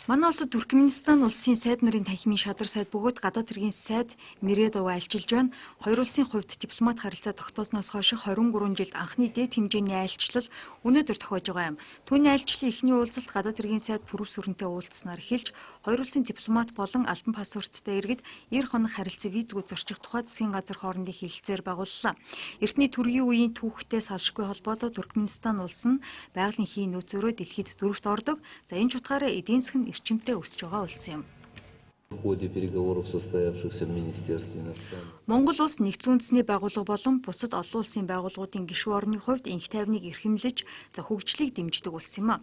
Манай улсад Туркменистан улсын сайд нарын танхимын шадар сайд бөгөөд гадаад хэргийн сайд Миредов айлчилж байна. Хоёр улсын хувьд дипломат харилцаа тогтоосноос хойш 23 жилд анхны дээд хэмжээний айлчлал өнөөдөр тохиож байгаа юм. Түүний айлчлалын эхний уулзалт гадаад хэргийн сайд Пүрэв сүрэнтэй уулзсанаар эхэлж, хоёр улсын дипломат болон албан паспорттой иргэд 90 хоног харилцан визгүй зорчих тухай засгийн газар хоорондын хэлэлцээр байгууллаа. Эртний төргийн үеийн түүхтэй салшгүй холбоотой Туркменистан улс нь байгалийн хийн нөөцөөрөө дэлхийд дөрөвт ордог. За, энэ ч утгаараа эдийн засаг нь эрчимтэй өсөж байгаа улс юм. В ходе переговоров, состоявшихся в Министерстве иностранных Монгол улс нэгдсэн үндэсний байгууллага болон бусад олон улсын байгууллагуудын гишүүн орны хувьд энх тайвныг эрхэмлэж, за, хөгжлийг дэмждэг улс юм а.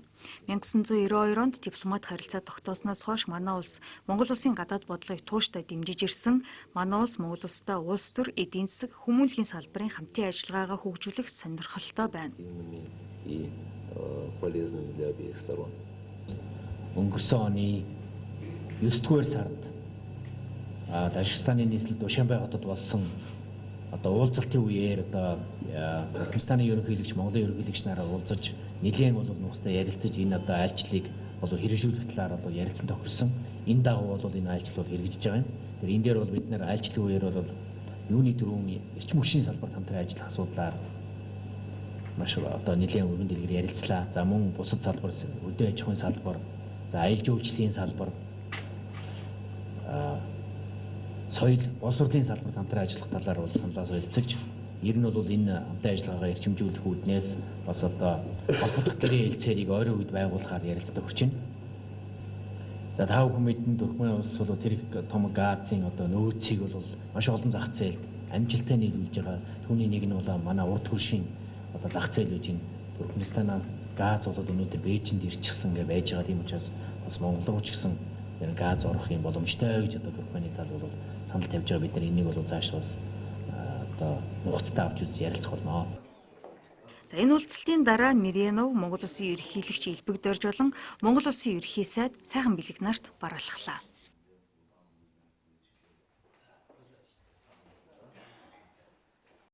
1992 онд дипломат харилцаа тогтоосноос хойш манай улс Монгол улсын гадаад бодлогыг тууштай дэмжиж ирсэн. Манай улс Монгол улстай улс төр, эдийн засаг, хүмүүнлэгийн салбарын хамтын ажиллагаагаа хөгжүүлэх сонирхолтой байна. эффективными и полезными для обеих сторон. Өнгөрсөн оны 9 дугаар сард Тажикстаны нийслэл Душанбе хотод болсон одоо уулзалтын үеэр одоо Туркменистаны ерөнхийлөгч, Монголын ерөнхийлөгч нараа уулзаж, нэлээн бол нухацтай ярилцаж, энэ одоо айлчлалыг бол хэрэгжүүлэх талаар бол ярилцсан тохирсон. Энэ дагуу бол энэ айлчлал бол хэрэгжиж байгаа юм. Тэр энэ дээр бол бид нар айлчлалын үеэр бол юуны түрүүн эрчим хүчний салбарт хамтран ажиллах асуудлаар маш одоо нэлээн өргөн дэлгэр ярилцлаа. За, мөн бусад салбар, хөдөө аж ахуйн салбар, за, аялал жуулчлалын салбар, соёл, боловсролын салбарт хамтран ажиллах талаар бол саналаа солилцож, ер нь бол энэ хамтын ажиллагаагаа эрчимжүүлэх үүднээс бас одоо холбогдох гэрээ хэлцээрийг ойрын үед байгуулахаар ярилцлага өгч байна. За, та бүхэн мэднэ, Туркмен улс бол тэр их том газын одоо нөөцийг бол маш олон зах зээлд амжилттай нийлүүлж байгаа. Түүний нэг нь бол манай урд хөршийн одоо зах зээл гэж байна. Туркменистанаас газ бол өнөөдөр Бээжинд ирчихсэн гэж байж байгаа. Тийм учраас бас Монгол руу ч гэсэн ер нь газ орох юм боломжтой гэж одоо Туркмений тал бол санал тавьж байгаа. Бид нар энийг бол цааш бас одоо нухацтай авч үзэж ярилцах болно. За, энэ уулзалтын дараа Миренов Монгол Улсын ерөнхийлөгч Элбэг Дорж болон Монгол Улсын ерөнхий сайд Сайхан Бэлэг нарт бараалхлаа.